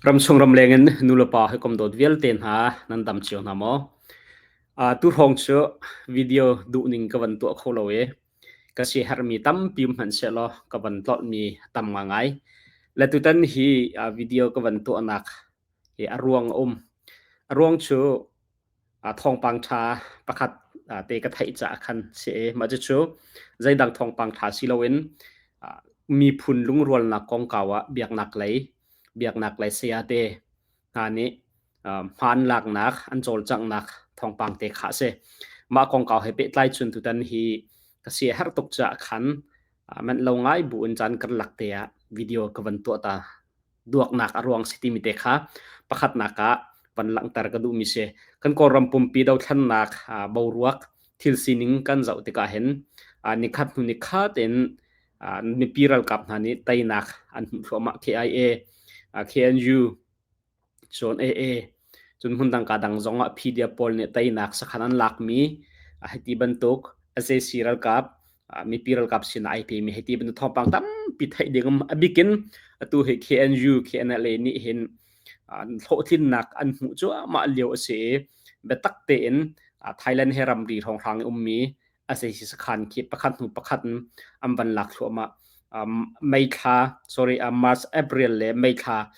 Ramchung ramleng in nulepa hawikom dawt vialte hna nan dam cio hna maw? Tuhrawng cu video duhning ka van tuah kho lo i ka siaherhmi tampi um hmanhsehlaw ka van tlolhmi a tam ngaingai. Le tutan hi video ka van tuahnak hi a ruang a um. A ruang cu thawngpang ṭha pakhat te ka theih caah khan si i mah cucu zeidang thawngpang ṭha si loin miphun lungrualnak kongkau ah biaknak lei sayate hna nih hmaan laknak an cawlcanghnak thawngpang te kha a si. Mah kongkau he pehtlai cun tutan hi ka siaherh tuk caah khan manh lo ngai buin caan karlak te ah video ka van tuah ta. Duaknak a ruang si timi te kha pakhatnak ah van langhter ka duhmi si. Kan Kawlram pumpi dothlennak boruak thil sining kan zoh tikah hin nikhat hnu nikhat in mipi ralkap hna nih teinak an hmuh thluahmah KIA, KNU, cun AA, cun hmundang ka dang zong ah PDF pawl nih teinak sakhan an lakmi hiti bantuk sac ralkap mipi ralkap sin ai pemi hiti bantuk thawngpang tampi theih ding um a bikin atu hi KNU KNLA nih hin hlawhtlinnak an hmuh cuahmah lio a si i biatak tein Thailand he ramri hrawnghrang i ummi sac sakhan khi pakhat hnu pakhat in an van lak thluahmah. May thla, sorry, March, April le May thla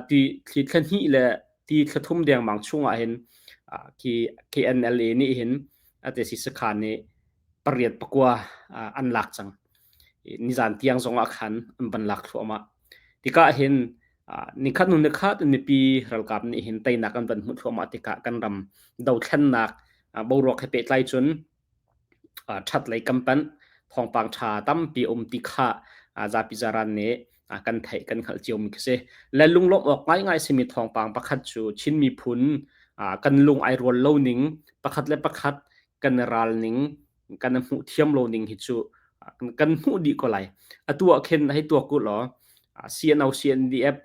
ti thli thla hnih le ti thla thum dengmang chungah hin khi KNLA nih hin sac sakhan nih pariat pakua an lak cang. Nizan tiang zongah khan an van lak thluahmah. Tikah hin nikhat hnu nikhat mipi ralkap nih hin teinak an van hmuh thluahmah tikah kan ram dothlennak boruak he pehtlai cun ṭhat lei kan panh thawngpang ṭha tampi um ti kha zapi zaran nih kan theih kan hngalh ciomi khi si. Le lunglawmh awk ngaingai simi thawngpang pakhat cu Chin miphun kan lung ai rual lo ning pakhat le pakhat kan ral ning kan hmuh thiam lo ning hi cu kan hmuh dih ko lai. Atu ah khin hei tuak u law CNO CNDF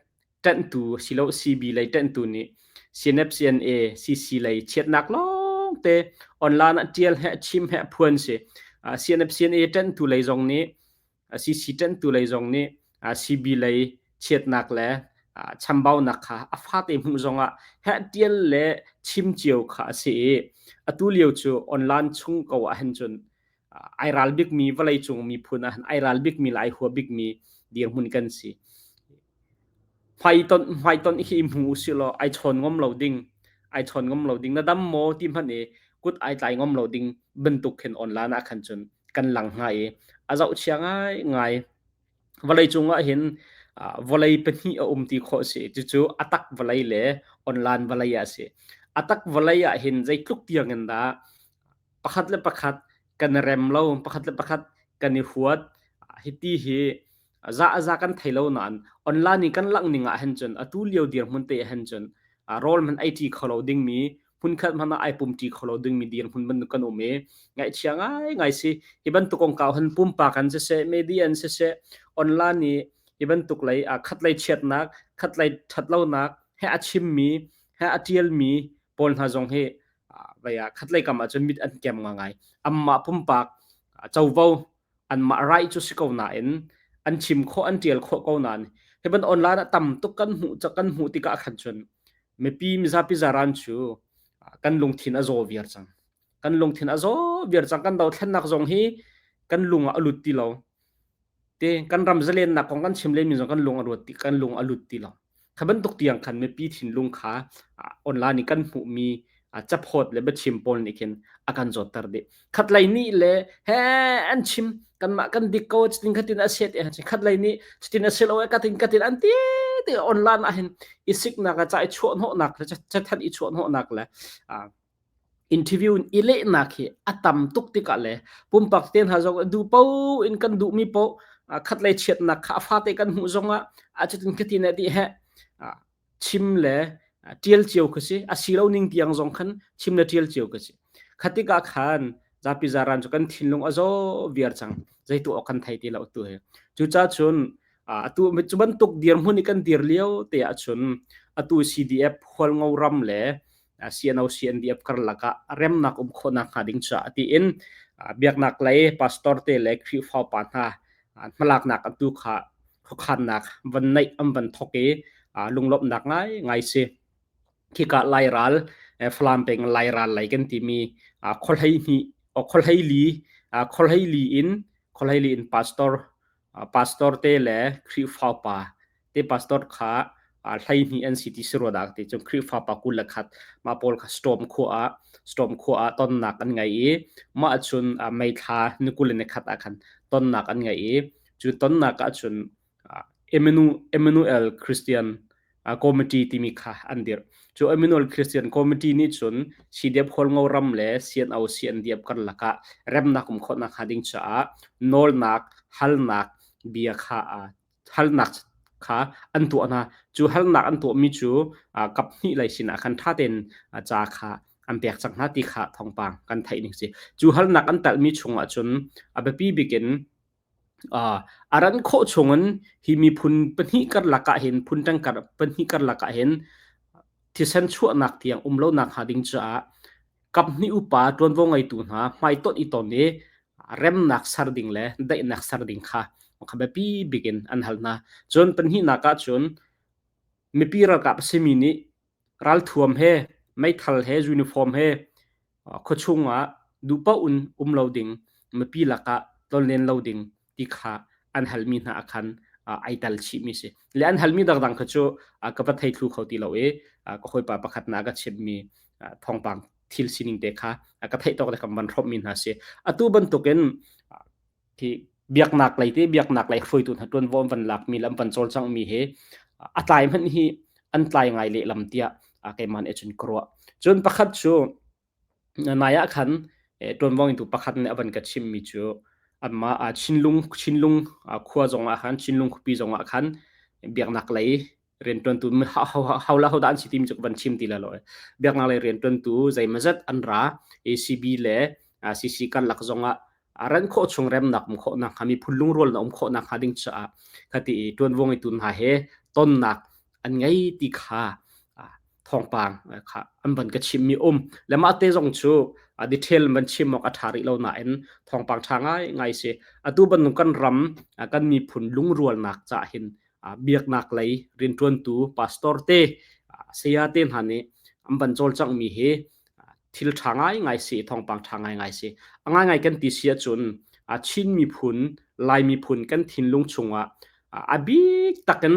ṭanhtu silo CB lei ṭanhtu nih CNF CNA CC lei chiatnak lawng te online ah ṭial he chim he phuan si. CNF CNA ṭanhtu lei zong nih CC ṭanhtu lei zong nih CB lei chiatnak le chambaunak kha a fate hmuh zongah heh ṭial le chim cio kha a si i atu lio cu online chung ko ah hin cun ai ral bikmi vawleicung miphun ah ai ral bikmi le ai hua bikmi dirhmun kan si. Hmaitonh hmaitonh hi hmu usih law ai chawn ngam lo ding, ai chawn ngam lo ding, na dam maw ti hmanh i kut ai tlai ngam lo ding bantuk khin online ah khan cun kan lang hnga i a zohchia ngaingai. Vawleicung ah hin vawlei pahnih a um ti khawh a si. Cucu a tak vawlei le online vawlei ah a si. A tak vawlei ah hin zeitluk tiang in dah pakhat le pakhat kan i rem lo, pakhat le pakhat kan i huat. Hiti hi za a za kan thei lo nain online i kan langh ning ah hin cun atu lio dirhmun te ah hin cun rawl hmanh ei ṭi kho lo dingmi hmunkhat hmanh ah ai pum ṭi kho lo dingmi dirhmun bantuk kan um i ngaihchia ngaingai si. Hi bantuk kongkau hin pumpak an siseh, media an siseh, online i hi bantuk lei khatlei chiatnak, khatlei ṭhatlonak he a chimmi, he a ṭialmi pawl hna zong hi vei ah khatlei kam ah cun mit an kem ngai. Anmah pumpak covo anmah right cu si ko nain an chim khawh an ṭial khawh ko nain hi ban online ah tam tuk kan hmuh kan hmuh tikah khan cun mipi mizapi zaran cu kan lungthin a zaw viar cang. Kan lungthin a zaw viar cang. Kan dothlennak zong hi kan lung ah a lut ti lo. Te kan ram zalennak kong kan chim len mi zong kan lung a ruat ti kan lung a lut ti lo. Kha bantuk tiang khan mipi thinlung kha online i kan hmuhmi caphawt le biachim pawl nih khin a kan zawtter dih. Khatlei nih le he an chim kanmah kan dik ko cutin khatin a set e khatlei nih cutin a si lo e katin katin an ti ti online ah hin i siknak le ca i chuahhnawhnak le cathanh i chuahhnawhnak le interview in i lehnak hi a tam tuk tikah le pumpak te hna zong duh paoh in kan duhmi paoh khatlei chiatnak kha a fate kan hmuh zongah a cutin khatin a ti he chim le ṭial cio kha si a si lo ning tiang zong khan chim le ṭial cio kha si khatikah khan zapi zaran cu kan thinlung a zaw viar cang zeitu awk kan thei ti lo tu hi cucaah cun atu cu bantuk dirhmun i kan dir lio te ahcun atu CDF Hualngo ram le CNO CNDF karlak ah remnak um khawhnak hnga ding caah tiin biaknak lei pastor te le Khrihfa pa hna hmalaknak atu kha khuakhannak van neih an van thok i. Lunglawmhnak ngai ngai si. Khika Lairal, Falam peng Lairal lei kan timi khuahlei hnih, khuahlei li, khuahlei li in khuahlei li in pastor pastor te le Khrihfa upa te pastor kha 12 an si ti si rua dah ti cun Khrihfa pa 21 mah pawl kha storm khua ah storm khua ah tonnak an ngei i mah cun May thla ni 21 ah khan tonnak an ngei i cu tonnak ah cun Emmanuel Christian Committee timi kha an dirh. Cu Emmanuel Christian Committee nih cun CDF Hualngo ram le CNO CNDF karlak ah remnak um khawhnak hnga ding caah nawlnak halnak bia kha halnak kha an tuah hna. Cu halnak an tuahmi cu kap hnih lei sinah khan ṭha tein ca kha an pek cang hna ti kha thawngpang kan theih ning si. Cu halnak an talhmi chungah cun a biapi bik in a ran khawh chungin hi miphun pahnih karlak ah hin phun ṭang kar pahnih karlak ah hin thisen chuahnak tiang um lonak hnga ding caah kaphnih upa ṭuanvo ngeitu hna hmaitonh i ton i remnak ser ding le daihnak ser ding kha kha biapi bik in an hal hna. Cun pahnihnak ah cun mipi ralkap a simi nih ralthuam he meithal he uniform he khuachung ah duhpaoh in um lo ding mipi lakah tlonlen lo ding ti kha an halmi hna ah khan ai tal chihmi si. Le an halmi dangdang kha cu ka va thei thlu kho ti lo i ka hawipa pakhat na ka chimmi thawngpang thil sining te kha ka theih tawk le kan van hrawmmi hna si. Atu bantukin khi biaknak lei te biaknak lei hruaitu hna tuanvo an van lakmi le an van cawlcanghmi hi a tlai hmanh hi an tlai ngai lehlam tiah keimah nih cun ka ruah. Cun pakhat cu Nai ah khan ṭuanvo ngeitu pakhat nih a van ka chimmi cu anmah Chinlung Chinlung khua zongah khan Chinlung khuapi zongah khan biaknak lei rianṭuantu ho le hodah an si timi cu ka van chim ti lai lo. Biaknak lei rianṭuantu zeimawzat an ra. ACB le CC karlak zongah a ran khawh chung remnak um khawh nakhnga miphun lungrual na um khawh nakhnga ding caah khati i ṭuanvo ngeitu hna he tonnak an ngei ti kha thawngpang kha an van ka chimmi um le mah te zong cu detail van chim awk a ṭha rih lo nain thawngpang ṭha ngai ngai si atu bantuk kan ram kan miphun lungrualnak ca hin biaknak lei rianṭuantu pastor te saya te hna nih an van cawlcanghmi hi thil ṭha ngaingai si thawngpang ṭha ngaingai si a ngaingai kan ti si ahcun Chin miphun Lai miphun kan thinlung chungah a bik takin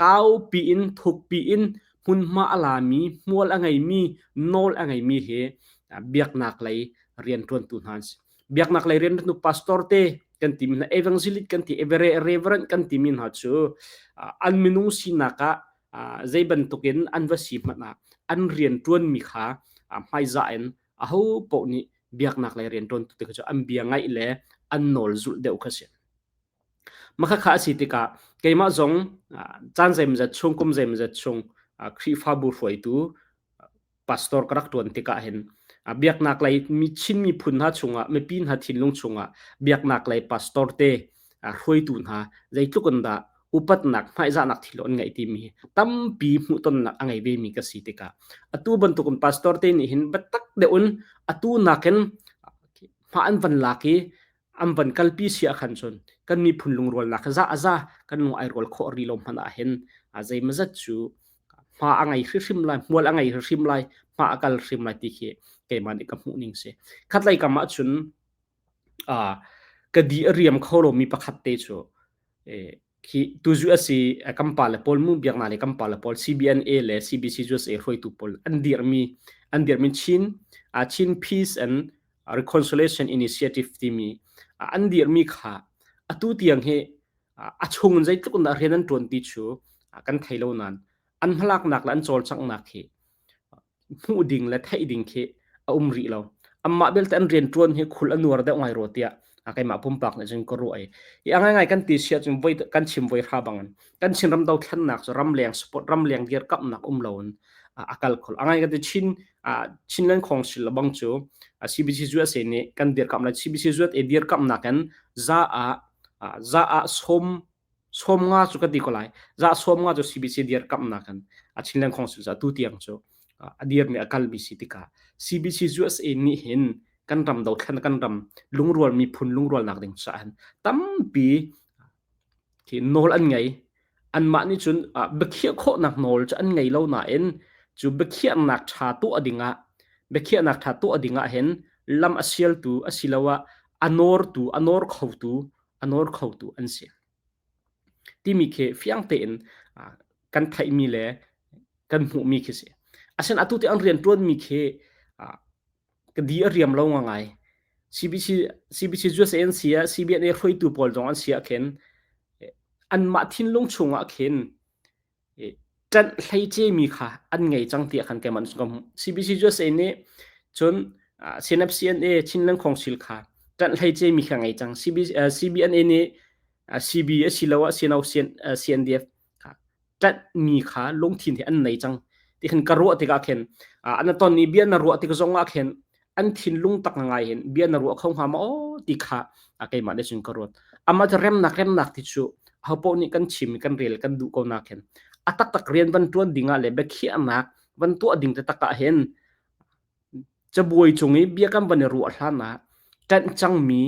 kaupi in thukpi in hmunhma a lami hmual a ngeimi nawl a ngeimi hi biaknak lei rianṭuantu hna an si biaknak lei rianṭuantu pastor te kan timi hna evangelist kan ti reverend kan timi hna cu an minung sinak ah zei bantukin an va si hmanh ah an rian ṭuanmi kha hmaizah in aho paoh nih biaknak lei rian ṭuantu te kha cu an bia ngaih le an nawl zulh deuh kha si. Mah kha a si tikah keimah zong caan zeimawzat chung kum zeimawzat chung Khrihfabu hruaitu pastor ka rak ṭuan tikah hin biaknak lei mi Chin miphun hna chungah mipi hna thinlung chungah biaknak lei pastor te hruaitu hna zeitluk in dah upatnak hmaizahnak thil an ngeih timi tampi hmuhtonnak a ngei ve mi ka si tikah atu bantukin pastor te nih hin biatak deuh in atu nakin hma an van lak i an van kalpi si ah khan cun kan miphun lungrualnak za a za kan lung ai rual khawh rih lo hmanh ah hin zeimawzat cu hma a ngei hrimhrim lai hmual a ngei hrimhrim lai hma a kal hrim lai ti khi keimah nih ka hmuh ning si khatlei kam ah cun ka di a riam kho lomi pakhat te cu Khi tuzu a si kan pale pawl mu biaknak le kan pale pawl CBNA le CBC USA hruaitu pawl an dirhmi an dirhmi Chin Chin Peace and Reconciliation Initiative timi an dirhmi kha atu tiang hi a chung in zeitluk in dah rian an ṭuan ti cu kan thei lo nain an hmalaknak le an cawlcanghnak hi hmuh ding le theih ding khi a um rih lo. Amah belte an rianṭuan hi khul a nuar deuh ngai rua tiah keimah pumpak nih cun ka ruah i. I a ngaingai kan ti si ahcun voi kan chim voi hra bangin kan Chinram dothlennak cu ramleng support ramleng dirkamhnak um loin a kal khol. A ngai kan ti Chin Chinland Council bang cu CBC USA nih kan dirkamh lai CBC USA dirkamhnak in za ah za ah som 90 cu ka ti ko lai. Za 90 cu CBC dirkamhnak in a Chinland Council cu atu tiang cu a dirmi a kalmi si tikah CBC USA nih hin kan ram dothlen kan ram lungrual miphun lungrualnak ding caah hin tampi khi nawl an ngei. Anmah nih cun biakhiah khawhnak nawl cu an ngei lo nain cu biakhiahnak ṭha tuah dingah biakhiahnak ṭha tuah dingah hin lam a sialtu asiloah a nawrtu, a nawr khotu, a nawr khotu an si. Timi khi fiang tein kan theihmi le kan hmuhmi khi si. Asin atu ti an rian ṭuanmi khi ka di a riam lo ngai. CBC CBC USA an si ah CBNA hruaitu pawl zong an si ah khin anmah thinlung chungah khin ṭanh hleice mi kha an ngei cang tiah khan keimah ka hmuh. CBC USA nih cun CNFCNA Chinland Council kha ṭanh hleice mi kha ngei cang. CB, CBNA nih CB asiloah CNO CNDF kha ṭanhmi kha lungthin he an nei cang ti khin ka ruah tikah khin an ton i bia na ruah tik zong ah khin an thinlung tak ngai hin bia na ruah kho hnga maw ti kha keimah nih cun ka ruat amah cu remnak remnak ti cu hopoh nih kan chim kan rel kan duh ko nak hin a taktak rian van ṭuan ding ah le biakhiahnak van tuah ding te tak ah hin cabuai cung i bia kan van i ruah hlan ah ṭanh cangmi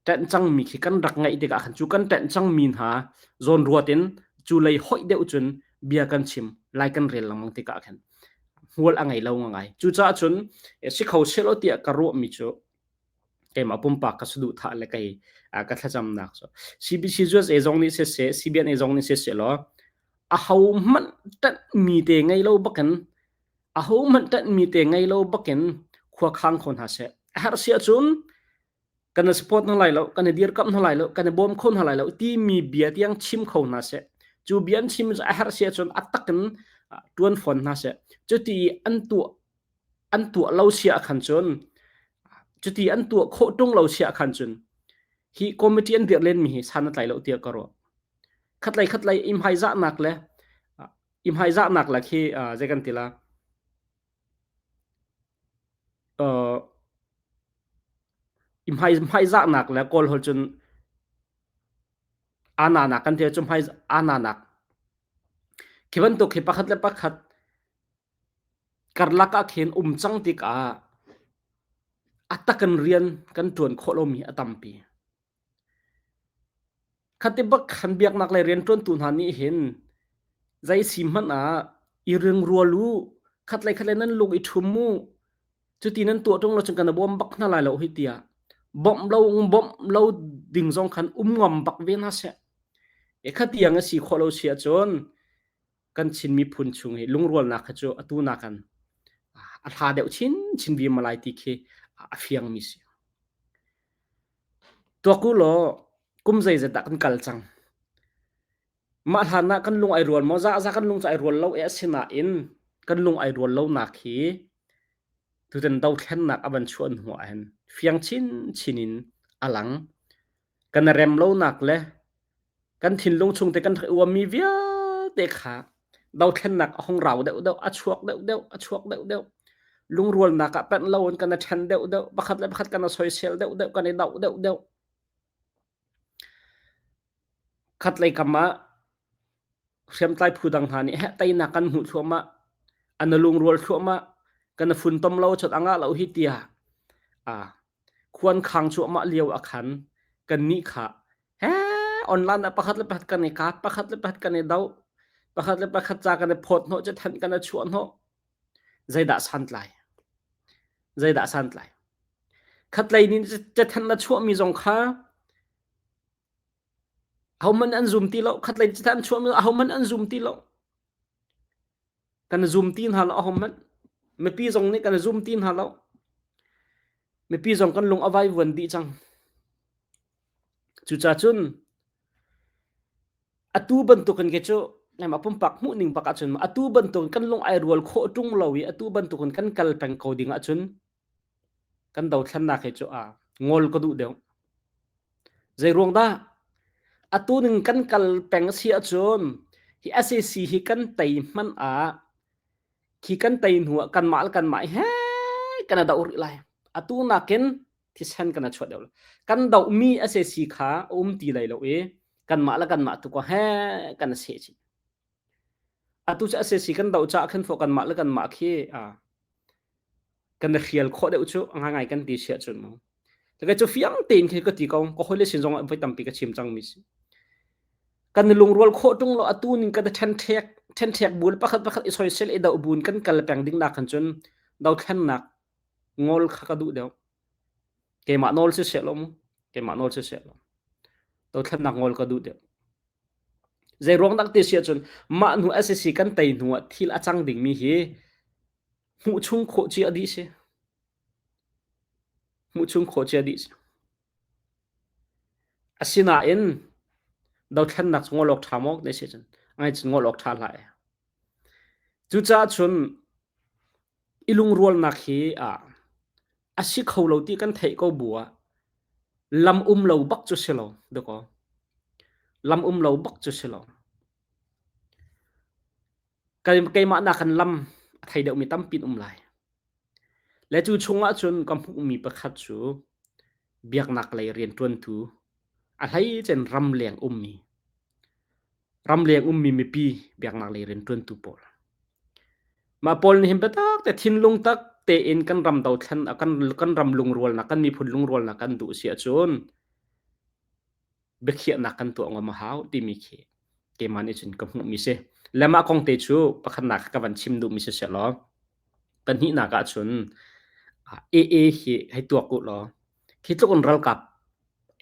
ṭanh cangmi khi kan rak ngaih tikah khan cu kan ṭanh cangmi hna zawnruat in cu lei hoih deuh cun bia kan chim lai kan rel lengmang tikah khan hmual a ngei lo ngai cucaah cun si kho selaw tiah ka ruahmi cu keimah pumpak ka saduhthah le kei ka thlacamnak cu CBC USA zong nih siseh CBNA zong nih siseh law aho hmanh ṭanhmi te ngei lo bakin aho hmanh ṭanhmi te ngei lo bakin khua khang kho hna seh a herh si ahcun kan i support hna lai lo kan i dirkamh hna lai lo kan i bawm kho hna lai lo timi bia tiang chim kho hna seh cu bia an chim cu a herh si ahcun a tak in tuan fawn hna seh cuti an tuah an tuah lo sia khan cun cuti an tuah khawh tung lo sia khan cun hi committee an dirh len mi hi san a tlai lo tiah ka ruah khatlei khatlei i hmaizahnak le i hmaizahnak le khi zei kan ti la I hmaizahnak le Kawl holh cun aa-nanak kan ti ahcun hmai aa-nanak. Khi bantuk hi pakhat le pakhat karlak ah khin um cang tikah a tak in rian kan ṭuan khawh lomi a tampi. Khati bak khan biaknak lei rianṭuantu hna nih hin zei si hmanh ah i ringrual u, khatlei khatlei nan lung i ṭhum u, cuti nan tuah ṭung lo cun kan i bawm bak hna lai lo hei tiah bawmh lo bawmh lo ding zong khan um ngam bak ve hna seh. E khatiang a si khawh lo si ahcun kan Chin miphun chung hi lungrualnak kha cu atu nakan a hla deuh chinchin vima lai ti khi a fiangmi si. Tuak u law kum zeizat dah kan kal cang. Mah hlan ah kan lung ai rual maw? Za za kan lung cu ai rual lo e asinain kan lung ai rual lonak hi tutan dothlennak a van chuah hnu ah hin fiang chinchin in a lang. Kan rem lonak le kan thinlung chung te kan rak uammi vialte kha dothlennak a hung rau deuh deuh a chuak deuh deuh a chuak deuh deuh lungrualnak ah panh lo in kan i ṭhen deuh deuh pakhat le pakhat kan i soisel deuh deuh kan i doh deuh deuh khatlei kam ah hriamtlai phu dang hna nih heh teinak kan hmuh thluahmah an lungrual thluahmah kan funtom lo chot anga lo hi tiah a khuan khang cuahmah lio ah khan kannih kha he online ah pakhat le pakhat kan i kap pakhat le pakhat kan i do pakhat le pakhat ca kan i phawt hnawh cathanh kan i chuah hnawh zeidah santlai zeidah santlai khatlei nih cathanh na chuahmi zong kha ahohmanh an zum ti lo khatlei cathanh an chuahmi ahohmanh an zum ti lo Kan zum ti hna lo ahohmanh. Mipi zong nih kan zum ti hna lo. Mipi zong kan lung a vaivuan dih cang. Cucaah cun atu bantukin ke cu keimah pumpak hmuh ning bak ahcun atu bantukin kan lung ai rual khawh ṭung lo i atu bantukin kan kal peng ko ding ahcun kan dothlennak hi cu a ngol ka duh deuh. Zeiruang dah? Atu ning kan kal peng a si ahcun hi SAC hi kan tei hmanh ah khi kan tei hnu ah kanmah le kanmah he kan i doh rih lai. Atu nakin thisen kan i chuah deuh lai. Kan dohmi SAC kha a um ti lai lo i kanmah le kanmah tu ko he kan i seh chih. Atu cu SAC kan doh caah khan fawh kanmah le kanmah khi kan i hrial khawh deuh cu ngai kan ti siah cun mu. Ka cu fiang tein khi ka ti ko ka hawile sin zong voi tampi ka chim cangmi si. Kan i lungrual khawh ṭung lo atu ning kan i ṭhenṭhek ṭhenṭhek bu le pakhat pakhat i soisel i doh buin kan kal peng ding nak khan cun dothlennak ngol kha ka duh deuh. Keimah nawl si seh law mu. Keimah nawl si seh law. Dothlennak ngol ka duh deuh. Zei ruang dak ti si ahcun mah hnu SAC kan tei hnu ah thil a cang dingmi hi hmuh chung khawh cia dih si. Hmuh chung khawh cia dih si. Asinain dothlennak cu ngol awk ṭha maw ti si cun ngai cun ngol awk ṭha hlah e. Cucaah cun i lungrualnak hi ah a si kho lo ti kan theih ko bu ah lam um lo bak cu si lo dakaw. Lam um lo bak cu si lo. Keimah nakin lam a thei deuhmi tampi an um lai. Le cu chungah cun ka hmuhmi pakhat cu biaknak lei rianṭuantu, a hleicen ramleng ummi, ramleng ummi mipi biaknak lei rianṭuantu pawl. Mah pawl nih hin biatak te thinlung tak tein kan ram dothlen kan kan ram lungrualnak kan miphun lungrualnak kan duh si ahcun biakhiahnak kan tuah ngam a hau timi khi keimah nih cun ka hmuhmi si. Le mah kong te cu pakhatnak ka van chim duhmi si sehlaw pahnihnak ah cun AA hi hei tuak u law khi tluk in ralkap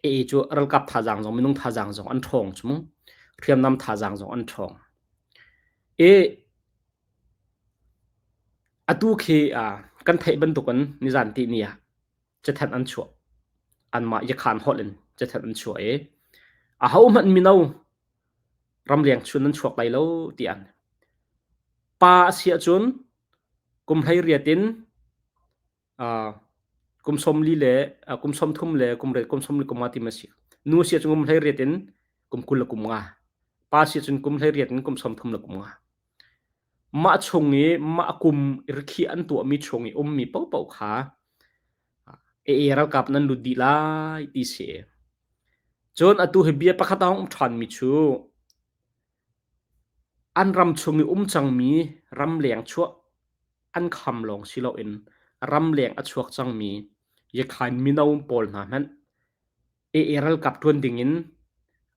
AA cu ralkap thazaang zong minung thazaang zong an ṭhawng cu mu hriamnam thazaang zong an ṭhawng. E atu khi kan theih bantukin nizan ti ni ah cathanh an chuah. Anmah Yakhan holh in cathanh an chuah i ahohmanh mino ramleng chun nan chuak lai lo ti an. Pa a si ahcun kum 18 in uh, kum 40 le uh, kum 30 le kum ret kum 40 kum nga ti ma si. Nu si ahcun kum 18 in kum 20 le kum nga. Pa si ahcun kum 18 in kum 30 le kum nga. Mah chung i mah kum rikhiah an tuahmi chung i ummi paohpaoh kha AA ralkap nan lut dih lai ti si. Cun atu hi bia pakhat a hung um ṭhanmi cu an ram chung i um cangmi ramleng chuah an kham lawng si loin ramleng a chuak cangmi Yakhain mino pawl hna hmanh AA ralkap ṭuan dingin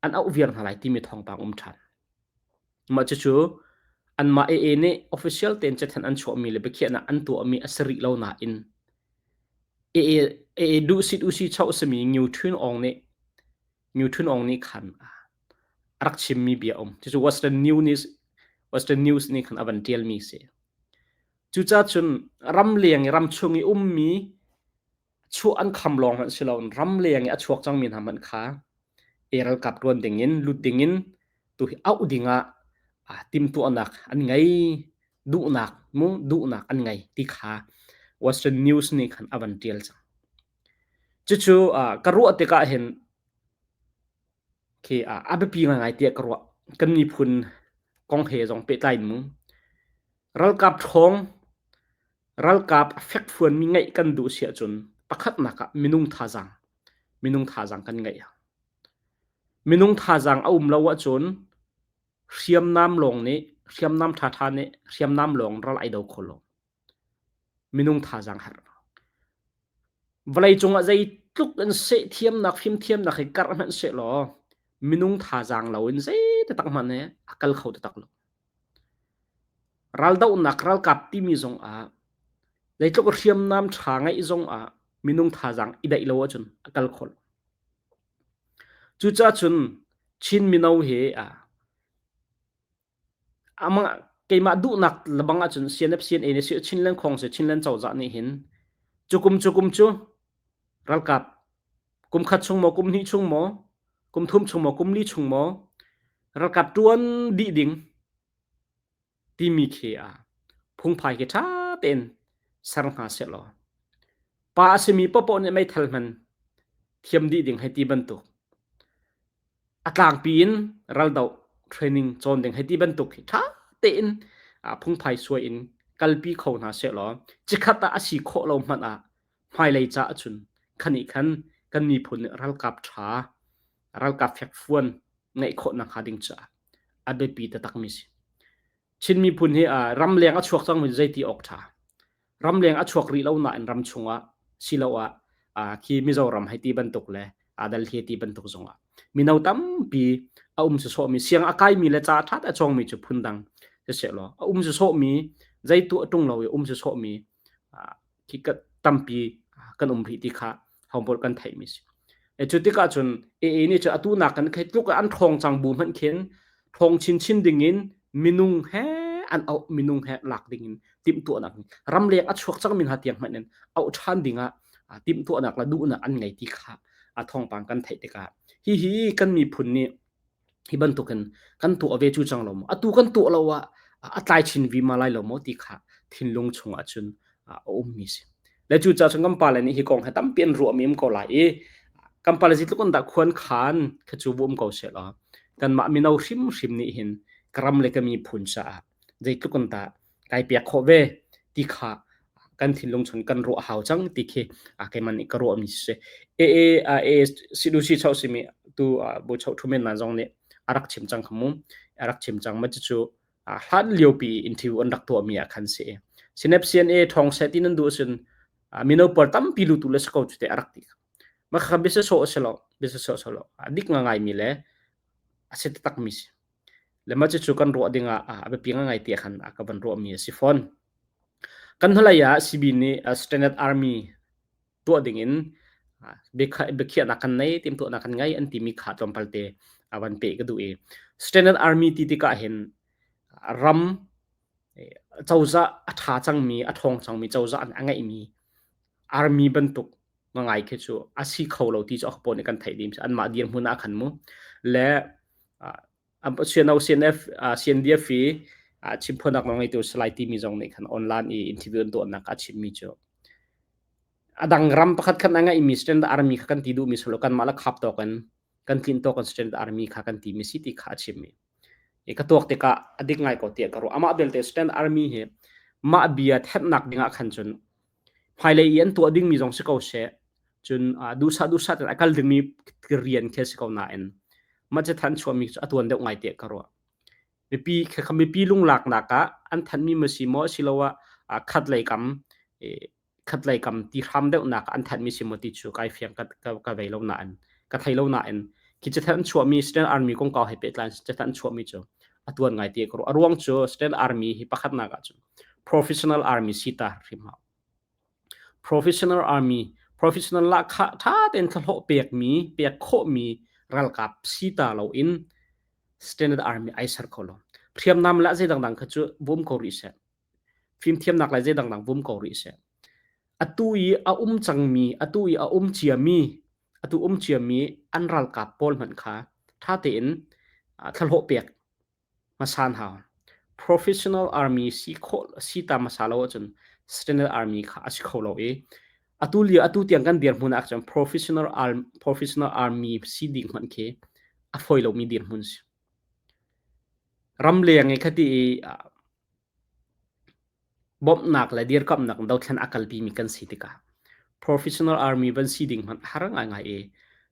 an auh viar hna lai timi thawngpang um ṭhan. Mah cucu anmah AA nih official tein cathanh an chuahmi le biakhiahnak an tuahmi a si rih lo nain AA, AA duhsit usi choh simi Ngu Htun Aung nih Ngu Htun Aung nih khan a rak chimmi bia um. Cucu Western News Western News nih khan a van ṭialmi si. Cucaah cun ramleng i ramchung i ummi chuah an kham lawng hmanh si loin ramleng i a chuak cangmi hna hmanh kha e ralkap ṭuan dingin lut dingin tu hi auh dingah timhtuahnak an ngei duhnak mu duhnak an ngei ti kha Western News nih khan a van ṭial cang. Cucu ka ruah tikah hin khi a biapi ngaingai tiah ka ruah. Kan miphun kong he zong pehtlai in mu. Ralkap ṭhawng Ralkap a fekfuanmi ngeih kan duh si ahcun pakhatnak ah minung thazaang minung thazaang kan ngeih. Minung thazaang a um lo ahcun hriamnam lawng nih hriamnam ṭhaṭha nih hriamnam lawng ral ai do kho lo. Minung thazaang herh. Vawleicung ah zeitluk in seh thiamnak fimthiamnak hi karh hmanh sehlaw minung thazaang loin zei taktak hmanh hi a kal kho taktak lo. Raldohnak ralkap timi zongah zeitluk hriamnam ṭha ngeih zongah minung thazaang i daih lo ahcun a kal kho lo. Cucaah cun Chin mino hi amah keimah duhnak lebang ahcun CNF CNA nih si Chinland Khong si Chinland cozah nih hin cukum cukum cu ralkap kum khat chung maw kum hnih chung maw kum thum chung maw kum li chung maw ralkap ṭuan dih ding timi khi a phungphai khi ṭha tein ser hna sehlaw pa a simi paohpaoh nih meithal hman thiam dih ding hei ti bantuk a tlangpi in raldoh training cawn ding hei ti bantuk hi ṭha tein phungphai suai in kalpi kho hna sehlaw cikhat ah a si khawh lo hmanh ah hmailei ca ahcun khan nih khan kan miphun nih ralkap ṭha ralkap fekfuan ngeih khawh nakhnga ding caah a biapi taktakmi si. Chin miphun hi ramleng a chuak cangmi zeiti awk ṭha. Ramleng a chuak rih lo nain ram chungah siloah khi Mizoram hei ti bantuk le Delhi ti bantuk zongah mino tampi A um sawsawhmi siang a kaimi le ca ṭha a cawngmi cu phundang siseh law a um sawsawhmi zei tuah ṭung lo i um sawsawhmi khi tampi kan um rih ti kha hompawl kan theihmi si. E cu tikah cun AA nih cu atu nak kan khai tluk an ṭhawng cang bu hmanh khin ṭhawng chinchin ding in minung he an auh minung he lak ding in timhtuahnak ramleng a chuak cangmi hna tiang hmanh in auh ṭhan ding ah timhtuahnak le duhnak an ngei ti kha a thawngpang kan theih tikah hihi kan miphun nih hi bantukin kan tuah ve cu cang lo maw atu kan tuah lo ah a tlai chin vima lai lo maw ti kha thinlung chungah cun a ummi si le cu ca cun kan pale nih hi kong he tampi an ruahmi um ko lai i kan pale zeitluk in dah khuan khan kha cu bu um ko seh law kanmah mino hrimhrim nih hin ka ram le ka miphun caah zeitluk in dah kai piak khawh ve ti kha kan thinlung chung kan ruah hau cang ti khi keimah nih ka ruahmi si. AA A sidusi chau simi tu bu chau thumen na zong nih a rak chim cang khamu a rak chim cang ma cu hlan liopi interview an rak tuahmi ah khan si. Sinep CNA thong se ti nan duh sin mino par tampi lu tu le sako chu te a rak ti. Ma kha bisa so selo bisa so selo dik nga ngai mi le a se tak mi si. Le mah cucu kan ruah dingah a biapi ngai ti khan a ka van ruahmi a si fawn. Kan hnulei ah CB nih Standard Army tuah dingin biakhiahnak kan nei, timhtuahnak kan ngei an timi kha tlawmpal te a van peh ka duh i Standard Army ti tikah hin ram cozah a ṭha cangmi, a ṭhawng cangmi cozah a ngeihmi army bantuk ngai khi cu a si kho lo ti cu a pawl nih kan theih ding anmah dirhmun ah khan mu le CNO CNF CNDF i chimphuanak nawl ngeitu Salai timi zong nih khan online i interview an tuahnak a chimmi cu a dang ram pakhat khan a ngeihmi standard army kha kan ti duhmi solo kanmah la khap tawk in kan tlin tawk in standard army kha kan timi si ti kha a chimmi i ka tuak tikah a dik ngai ko tiah ka ruah amah belte stand army hi mah bia thennak dingah khan cun hmailei i an tuah dingmi zong si ko seh cun duhsah duhsah ten a kal dingmi rian khi si ko nain mah cu than chuahmi cu a tuan deuh ngai tiah ka ruah mipi kha mipi lunglaknak ah an thanmi ma si maw asiloah khat lei kam khatlei kam ti hram deuhnak an thanhmi si maw ti cu kai fiang ka, ka, ka vei lo nain ka thei lo nain khi cathanh an chuahmi Stand Army kongkau he pehtlai cathanh an chuahmi cu a tuan ngai ti ka ruah a ruang cu Stand Army hi pakhatnak ah cun professional army si ta hrim hau professional army professional la kha tha ten thlahlawh pekmi pek khawhmi ralkap si ta lo in standard army ai ser kho lo hriamnam la zei dangdang kha cu bum ko rih seh Fimthiamnak le zei dangdang vum ko rih seh. Atu i a um cangmi, atu i a um ciami, atu um ciami an ralkap pawl hmanh kha ṭha tein thlahlawh pek hmasa hau. Professional army si khawh si ta hmasa lo ahcun standard army kha a si kho lo i atu lio atu tiang kan dirhmun ah cun professional arm, professional army si ding hmanh khi a fawi lomi dirhmun si. Ramleng i khati i Bawmhnak le dirkamhnak in dothlen a kalpimi kan si tikah professional army van si ding hmanh a har ngaingai i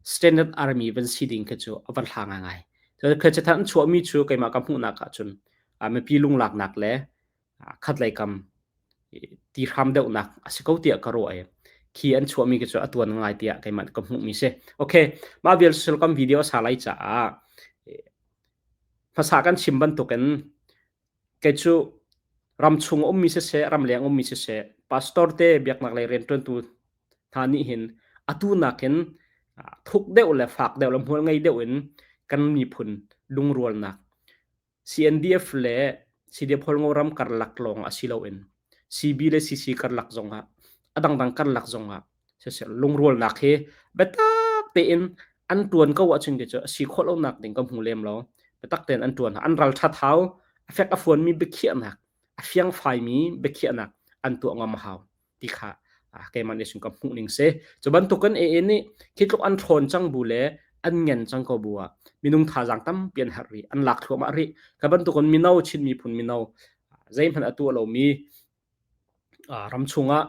standard army van si ding khi cu a van hla ngaingai. Cun cathanh an chuahmi cu keimah ka hmuhnak ahcun mipi lunglaknak le khatlei kam ti hram deuhnak a si ko tiah ka ruah i khi an chuahmi khi cu a tuan ngai tiah keimah ka hmuhmi si. Okay, mah vial sul kam video a sa lai caah hmasa kan chim bantukin Kei cu ramchung a ummi siseh, ramleng ummi siseh, pastor te biaknak lei rianṭuantu hna nih hin atu nakin thuk deuh le fak deuh le hmual ngei deuh in kan miphun lungrualnak CNDF le CDF Hualngo ram karlak lawng ah si loin CB le CC karlak zongah a dangdang karlak zongah siseh lungrualnak hi biatak tein an ṭuan ko ahcun kei cu a si khawh lonak ding ka hmu lem lo. Biatak tein an ṭuan an ral ṭhat hau a fek a fuanmi biakhiahnak a fiangfaimi biakhiahnak an tuah ngam a hau ti kha keimah nih cun ka hmuh ning si. Cu bantukin AA nih khi tluk an ṭhawn cang bu le an ngen cang ko bu ah minung thazaang tampi an herh rih an lak thluahmah rih. Ka bantukin mino Chin miphun mino zeihmanh a tuah lomi Ram chungah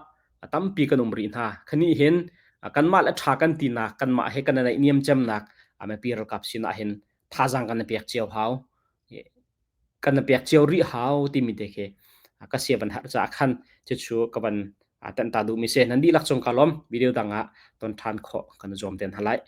a tampi kan um rih hna. Khanih hin kanmah le ṭha kan tinak, kanmah he kan i naihniam cemnak mipi ralkap sinah hin thazaang kan i pek cio hau. Kan i pek cio rih hau timi te khi ka sia van herh caah khan cucu ka van tanh ta duhmi si. Nan dihlak cung ka lawm. Video dang ah ton ṭhan khawh kan i zuam te hna lai.